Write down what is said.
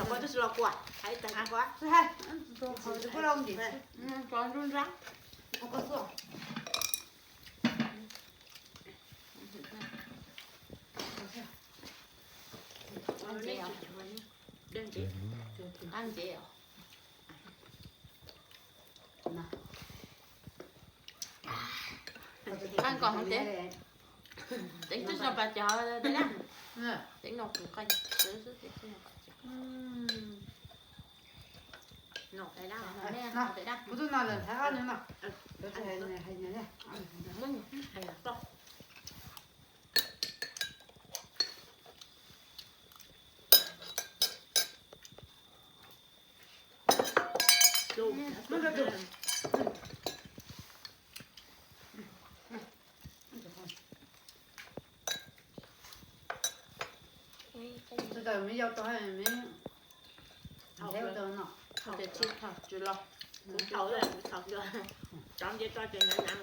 Kua twb tsis los kua, hais tag kua. Tsis hais, tsis kua los ntim. Kua nruab nrab. Kua xua. Qab ntsev os. Qab nkaus heev tiag. Teev twb tsis noj pas cog tiag na. Teev no kuv qaj xwb xwb, teev twb noj pas cog. Kuv tuaj no lawm, thaiv ob nws no. Muab hais toj. Sawv daws me yau tau, me ntxhais tau no. Tsis los, kuv thaum, kuv thaum cov nce toj ces hnav hnav.